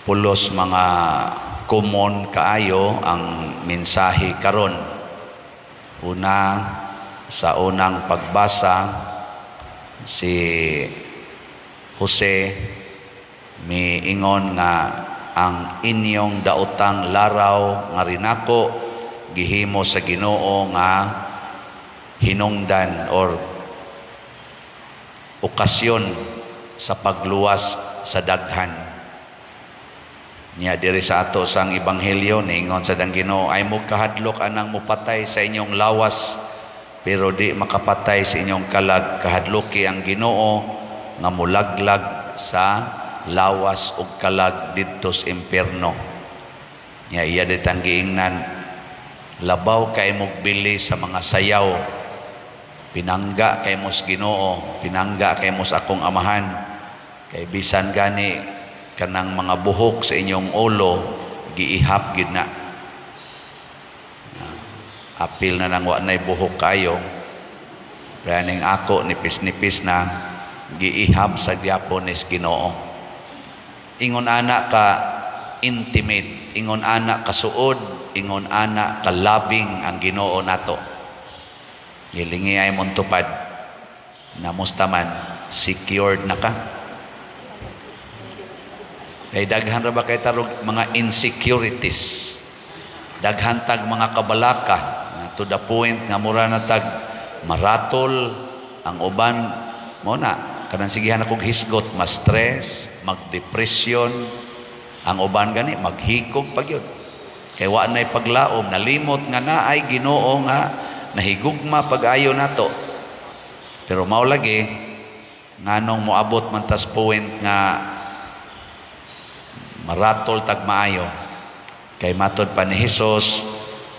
Pulos mga common kaayo ang mensahe karon. Una, sa unang pagbasa, si Jose miingon nga ang inyong daotang laraw nga rinako gihimo sa Ginoo nga hinungdan or okasyon sa pagluwas sa daghan. Nya diri sa ato sang ebanghelyo, niingon sa dang Ginoo, "Ay mo kahadlok anang mupatay sa inyong lawas pero di makapatay sa inyong kalag. Kahadloki ang Ginoo nga mulaglag sa lawas ug kalag didto sa impierno." Nya iya ditang giingnan, "Labaw kay mog bili sa mga sayaw. Pinangga kay mos Ginoo, pinangga kay mos akong Amahan, kay bisan gani kanang mga buhok sa inyong ulo giihap gid na." Apil na nang wa nay buhok kayo. Pero ning ako, nipis-nipis na, giihap sa gyapon nis Ginoo. Ingon ana ka intimate, ingon ana ka suod, ingon ana ka loving ang Ginoo nato. Gilingi ay mong tupad. Namusta man, secured na ka? Kay daghan ra ba kay tarog mga insecurities? Daghan tag mga kabalaka to the point nga mura na tag maratol ang uban mo na kanang sigihan akong hisgot, ma-stress, magdepresyon ang uban, gani maghikog pa gyud kay wa nay paglaom, nalimot nga naay Ginoo nga nahigugma pag-ayo nato. Pero mao lagi, nganong moabot man tas point nga maratol tag maayo? Kay matod pa ni Hesus,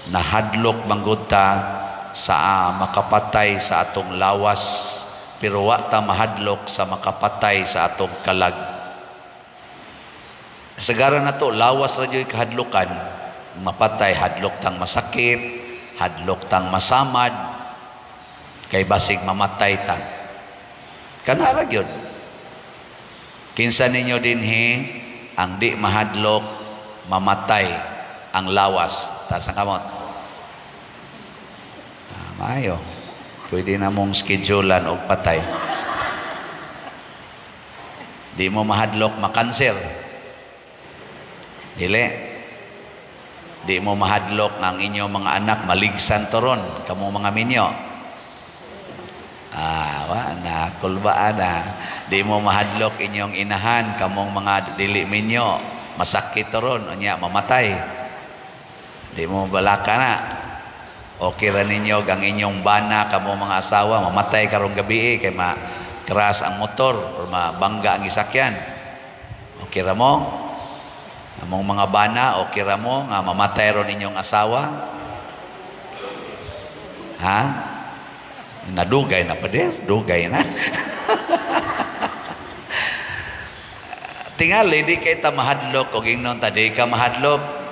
nahadlok manggod ta sa makapatay sa atong lawas pero wa ta mahadlok sa makapatay sa atong kalag. Kasagaran na to, lawas ra jud kahadlokan mapatay. Hadlok tang masakit, hadlok tang masamad kay basig mamatay ta. Kana ra gyud. Kinsa ninyo dinhi ang di mahadlok mamatay ang lawas? Taas ang kamot. Ah, maayo. Pwede na mong schedulean og patay. Di mo mahadlok makanser? Dili. Di mo mahadlok nga ang inyong mga anak maligsan toron kamo mga minyo? Ah, wa na kulbaan na. Di mo mahadlok inyong inahan, kamong mga dili minyo, masakit toron unya mamatay? Di mo balaka na? Okay ra ninyo ang inyong bana, kamo mga asawa, mamatay karong gabi kay ma crash ang motor or mabangga ang gisakyan? Okay ra mo? Among mga bana, okay ra mo nga mamatay ron inyong asawa? Ha? Nadugay na pa der, dugay na. Tingali di kay ta mahadlok og ingnon ta, di ka mahadlok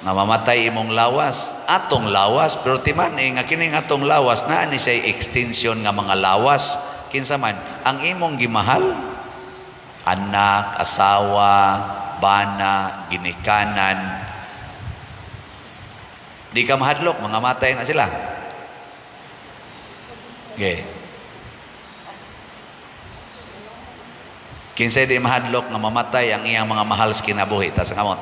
nga mamatay imong lawas, atong lawas, pero timan eh, nga kining atong lawas naa ni siya extension nga mga lawas. Kinsa man ang imong gimahal? Anak, asawa, bana, ginikanan. Di ka mahadlok mga matay na sila? Okay. Kinsay di mahadlok nga mamatay ang iyang mga mahal sa kinabuhi? Tas ang kamot.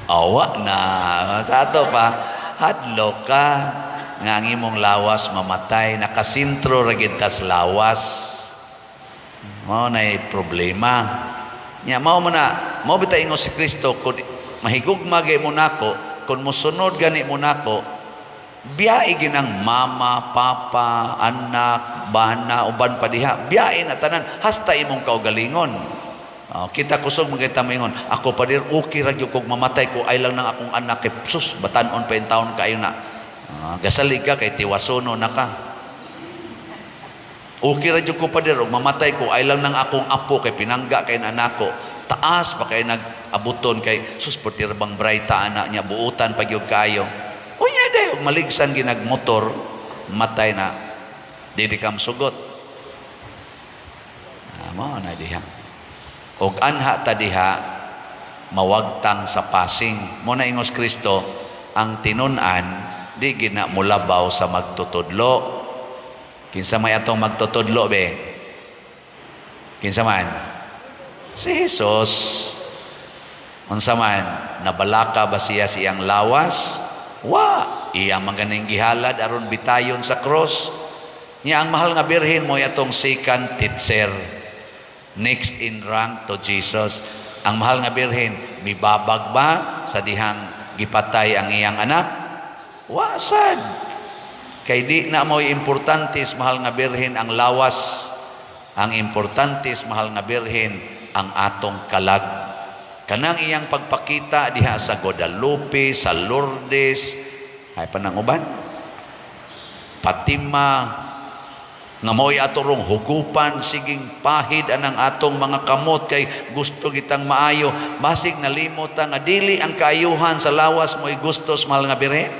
Awa na. Sa ato pa, hadlok ka nga ang imong lawas mamatay. Nakasintro ra gid tas lawas. Mao nay problema. Nya mao man na, mao bitaw ingon si Kristo, kung mahigugma gay mo nako, kung mosunod gani mo nako, biyae ginang mama, papa, anak, bana, uban pa diha. Biyae na tanan hasta imong kaugalingon. Oh, kita kusog mga moingon, "Ako pa dir, okay ra gyud kog mamatay ko ay lang nang akong anak kay sus batan-on pa in taon kayo na." Gasalig ka kay tiwasono na ka. "Okay ra gyud ko pa dir og mamatay ko ay lang nang akong apo kay pinangga kay anak ko." Taas pa kay nag-abuton kay sus portir bang brighta ana niya, buutan pa gyud kayo. Unya day og maligsan ginagmotor, matay na, dili ka sugot. Ah, mao na diha. Og anha ta diha mawagtang sa passing. Mao na ingos Kristo, ang tinun-an di gina mulabaw sa magtutudlo. Kinsa may atong magtutudlo be? Kinsa man? Si Jesus. Unsa man, nabalaka ba siya sa iyang lawas? Wa. Iya man ganing gihalad aron bitayon sa cross. Nya ang Mahal nga Birhen mao atong second teacher. Next in rank to Jesus. Ang Mahal nga Birhen, mibabag ba sa dihang gipatay ang iyang anak? Wa sad. Kay di na mo'y importante sa Mahal nga Birhen ang lawas. Ang importante sa Mahal nga Birhen ang atong kalag. Kanang iyang pagpakita diha sa Guadalupe, sa Lourdes, ay panang uban. Fatima, nga mao'y ato rong hugupan, siging pahid anang atong mga kamot kay gusto kitang maayo. Basig nalimot ta nga dili ang kaayuhan sa lawas mo'y gusto sa Mahal nga Birhen.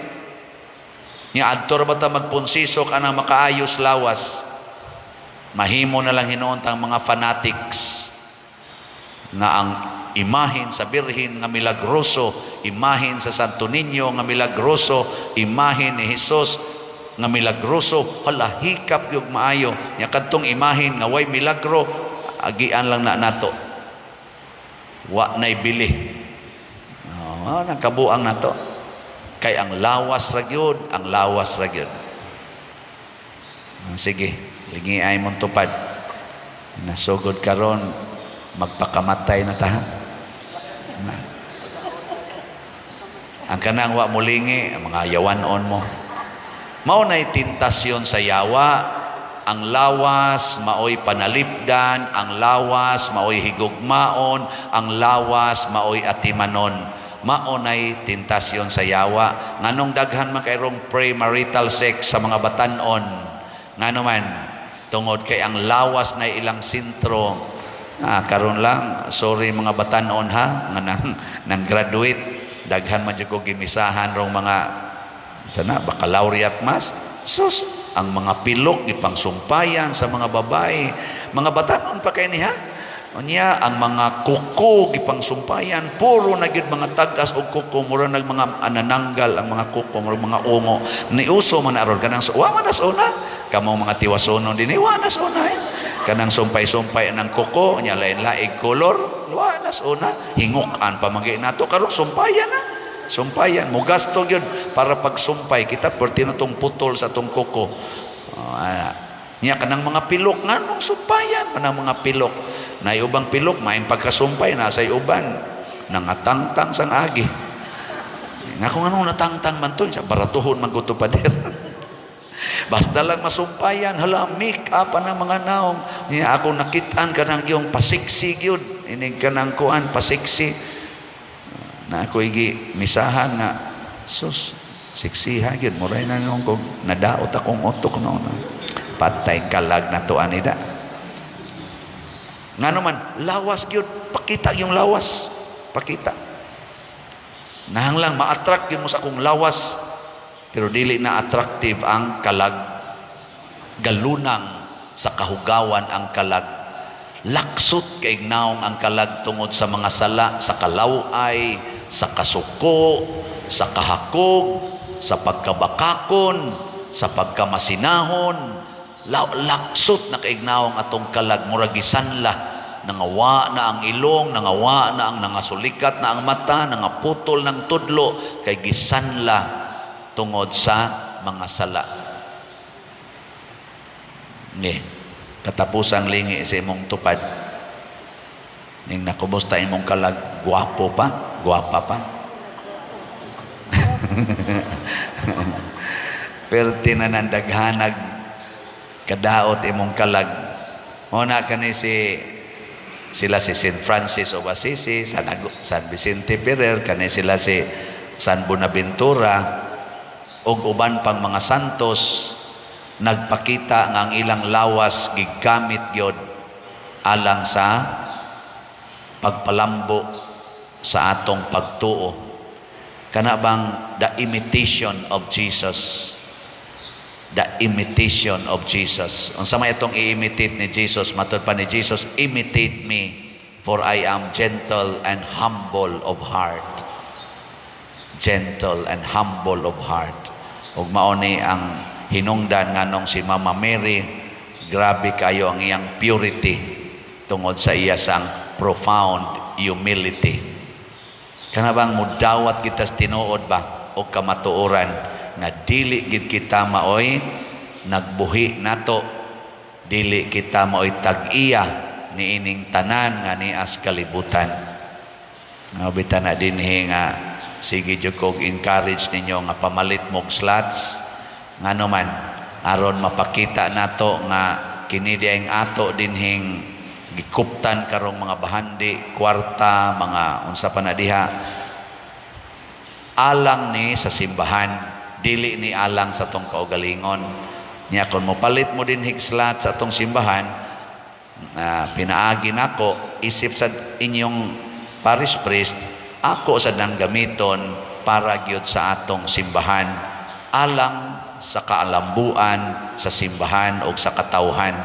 Nya adto ra ba ta magpunsisok anang makaayos lawas? Mahimo na lang hinuon tang mga fanatics nga ang imahen sa Birhen nga milagroso, imahen sa Santo Niño nga milagroso, imahen ni Jesus nga milagroso, hala, hikap gyud maayo. Nya kadtong imahen nga way milagro, agian lang na nato. Wa nay bili. Oh, nang kabuang nato. Kay ang lawas ra gyud, ang lawas ra gyud. Ah, sige, lingi ay mong tupad. Nasugod karon, magpakamatay na ta. Na. Ang kanang wa mulingi, ang mga yawanon mo. Mao na'y tentasyon sa yawa, ang lawas maoy panalipdan, ang lawas maoy higugmaon, ang lawas maoy atimanon. Mao na'y tentasyon sa yawa. Nganong daghan man kayrong premarital sex sa mga batanon? Ngano man? Tungod kay ang lawas na ilang sentro. Ah, karon lang, sorry mga batanon ha, nga nang graduate, daghan man jud ko gimisahan rong mga sana baccalaureate mass. Sus, ang mga pilok gipangsumpayan sa mga babae. Mga batanon pa kay niya. Unya, ang mga kuko gipangsumpayan, puro na gyud mga tag-as og kuko, mura nag mga anananggal ang mga kuko, mura mga ungo. Niuso man aron kanang wa man nas una. Kamo mga tiwasonon dinhi, wa nas una eh. Kanang sumpay-sumpay ang kuko, nya lain-laing kolor, wa nas una. Hingukan pa man nato karon, sumpayan na. Sumpayan, mugasto gyud para pagsumpay kita perti na tong putol sa tong kuko. Oh, ana. Nya kanang mga pilok, nganong sumpayan man ang mga pilok? Na ubang pilok maayong pagkasumpay, nasa uban nangatangtang sang agi. Nga kung anong natangtang man to, sa baratuhon man ko to, pader. Basta lang masumpayan, hala, make up ang mga naong. Niya ako nakitaan kanang yung pasiksi gyud. Inig kanang kuan, pasiksi. Na ako igi misahan nga, sus, siksiha gyud. Muray na nung kung nadaot akong utok noon. Patay kalag na to anida. Nga naman, lawas gyud, pakita yung lawas. Pakita. Nahang lang, ma-attract yun mo sa akong lawas. Pero dili na attractive ang kalag. Galunang sa kahugawan ang kalag. Laksot kay naong ang kalag tungod sa mga sala, sa kalaway, sa kasuko, sa kahakog, sa pagkabakakon, sa pagkamasinahon. Laksot na kaignaong atong kalag, murag gisanla, nangawa na ang ilong, nangawa na ang nangasulikat na ang mata, nangaputol ng tudlo kay gisanla tungod sa mga sala. Ni katapusang lingi sa imong tupad. Ning nakumusta imong kalag, guwapo pa, guwapa pa. Perti na nang daghanag kadaot imong kalag. Mao na kani si sila si St. Francis of Assisi, San Vicente Ferrer, kani sila si San Bonaventura ug uban pang mga santos, nagpakita nga ang ilang lawas gigamit gyud alang sa pagpalambo sa atong pagtuo. Kana bang the imitation of Jesus? The imitation of Jesus. Unsa may itong i-imitate ni Jesus? Matod pa ni Jesus, "Imitate me, For I am gentle and humble of heart." Gentle and humble of heart. Ug mao ni ang hinungdan nganong si Mama Mary, grabe kayo ang iyang purity tungod sa iya sang profound humility. Kana bang mudawat kita sa tinuod ba o kamatuoran nga dili gid kita maoy nagbuhi nato, dili kita maoy tag-iya niining tanan nga nias kalibutan. Nga bitan na dinhi nga sige jud kog encourage ninyo nga pamalit mog slots. Ngano man, aron mapakita nato nga kini diay ato dinhing gikuptan karong mga bahandi, kwarta, mga unsa pa na diha, alang ni sa simbahan, dili ni alang sa atong kaugalingon. Nya kon mopalit mo dinhig slot sa atong simbahan na pinaagi nako isip sa inyong parish priest, ako sa nang gamiton para gyud sa atong simbahan, alang sa kaalambuan sa simbahan o sa katawhan.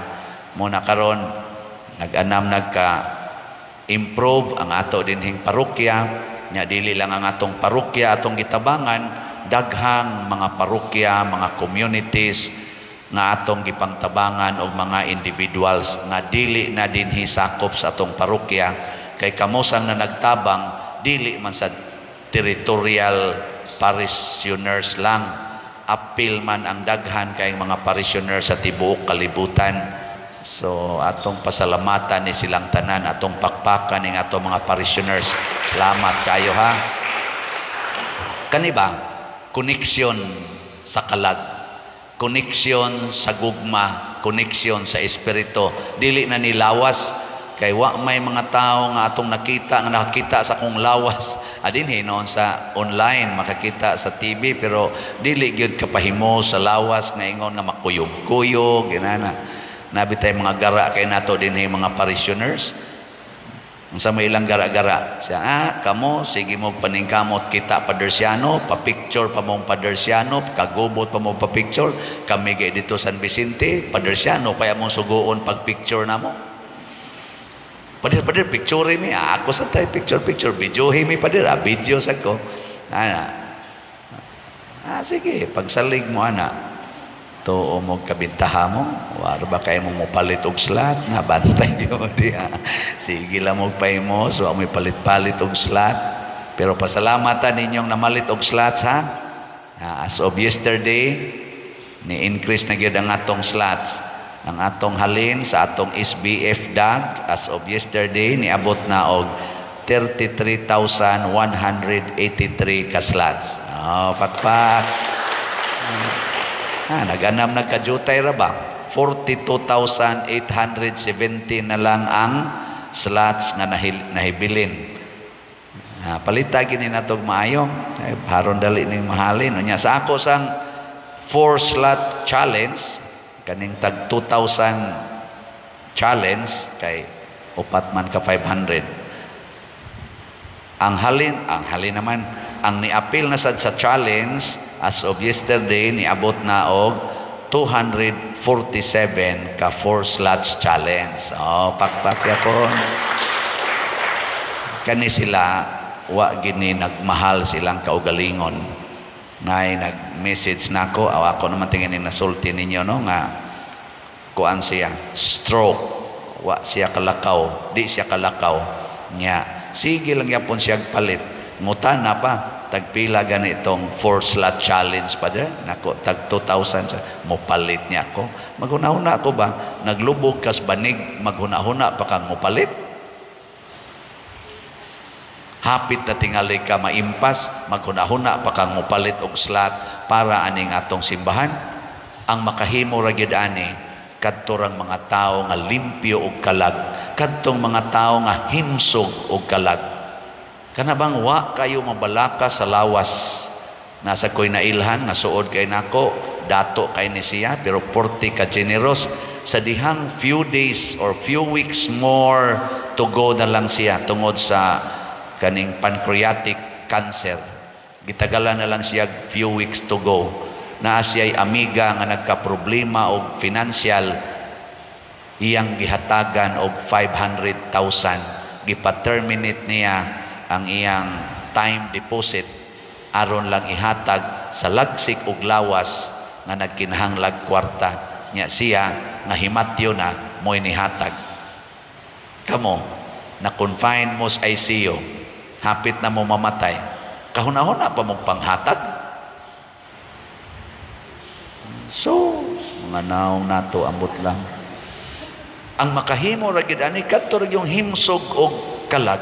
Muna karon nag-anam, nagka improve ang ato dinhing parokya. Nya dili lang ang atong parokya atong gitabangan, daghang mga parokya, mga communities nga atong gipangtabangan og mga individuals nga dili na dinhi sakop sa atong parokya, kay kamosang na nagtabang dili man sa territorial parishioners lang, apil man ang daghan kay mga parishioners sa tibuok kalibutan. So atong pasalamatan ni silang tanan, atong pakpakan ning atong mga parishioners. Salamat kayo, ha. Kani ba koneksyon sa kalag, koneksyon sa gugma, koneksyon sa espiritu? Dili na nilawas, kay wa may mga tao nga atong nakita nga nakakita sa akong lawas. Adin noon sa online, makakita sa TV, pero dili gyud kapahimo sa lawas nga ingon nga makuyog-kuyog inana. Nabi tay mga gara kay nato dinhi, mga parishioners. Unsa may ilang gara-gara siya, kamo sige mo paningkamot kita Padersiano, pa-picture pa mong Padersiano, kagubot pa mo pa-picture. Kami gay dito San Vicente, Padersiano pa mong suguon pag picture namo. "Pader, pader, picture mi." "Ah, ako sa tay picture picture, videohi mi, pader." "Ah, video sa ko ana." "Ah, sige, pagsalig mo ana." Tuo mo kabintaha mo, war ba kay mo mopalit og slot nga bantay mo diha. Sige lang mo pahimo, so amoy palit-palit og slot. Pero pasalamatan ninyong namalit og slots, ha. Ah, as of yesterday, ni increase na gyud ang atong slots. Ang atong halin sa atong SBF DAG as of yesterday niabot na og 33,183 ka slots. Oh, pakpak. Ah, nag-anam, nagkajutay ra ba? 42,870 na lang ang slots nga nahibilin. Ah, palita gini natog maayo. Ay, haron dali ning mahalin. Unya sa ako sang four slot challenge, kaning tag 2,000 challenge kay upat man ka 500. Ang halin naman, ang niapil na sad sa challenge as of yesterday niabot na og 247 ka four slots challenge. Oh, pakpak yapon. Kani sila wa gini nagmahal silang kaugalingon. Nay nag-message nako, aw ako naman tingin ni nasulti ninyo, no, nga kuan siya, stroke, wa siya kalakaw, di siya kalakaw nya. Sige lang yapon siya palit. Ngutana pa, tagpila gani itong four slot challenge, padre? Nako, tag 2,000. Mopalit niya ako. Maghuna-huna ako ba? Naglubog kas banig, maghuna-huna pa kang mopalit? Hapit na tingali ka maimpas, maghuna-huna pa kang mopalit og slot para aning atong simbahan. Ang makahimo ra gyud ani kadto rang mga tawo nga limpyo og kalag, kadtong mga tawo nga himsog og kalag. Kana bang wa kayo mabalaka sa lawas? Nasa ko'y nailhan nga suod kay nako, dato kay ni siya, pero porte ka generous. Sa dihang few days or few weeks more to go na lang siya tungod sa kaning pancreatic cancer. Gitagalan na lang siya few weeks to go. Naa siya'y amiga nga nagka-problema og financial, iyang gihatagan og 500,000. Gipa-terminate niya ang iyang time deposit aron lang ihatag sa lagsik og lawas nga nagkinahanglag kwarta nya. Siya nga himatyo na, mo'y nihatag. Kamo na confine mo sa ICU, hapit na mo mamatay, kahuna-huna pa mo panghatag? So mga naong nato, ambot lang. Ang makahimo ra gid ani, kadto ra yung himsog og kalag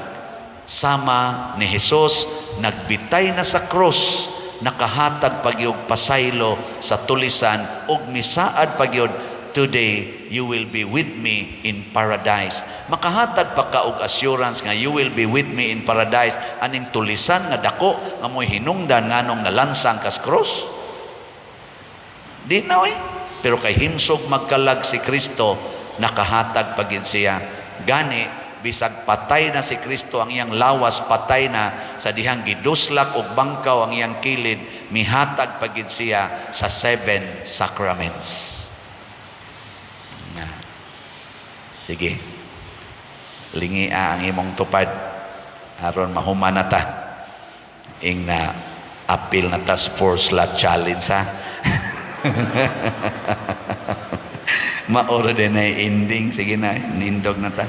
sama ni Hesus. Nagbitay na sa krus, nakahatag pagyog pasaylo sa tulisan ug misaad pagyod, "Today you will be with me in paradise." Makahatag pa ka og assurance nga "You will be with me in paradise" aning tulisan nga dako nga mo'y hinungdan nganong nalansang kas krus? Di na oy. Pero kay himsog magkalag si Kristo, nakahatag pagid siya. Gani bisag patay na si Kristo, ang iyang lawas patay na sa dihang giduslak og bangkaw ang iyang kilid, mihatag pagid siya sa seven sacraments. Nga. Sige. Lingia ang imong tupad aron mahuman na ta. Ing na apil na tas four slot challenge, ha. Maoro din na ending. Sige na, nindog na ta.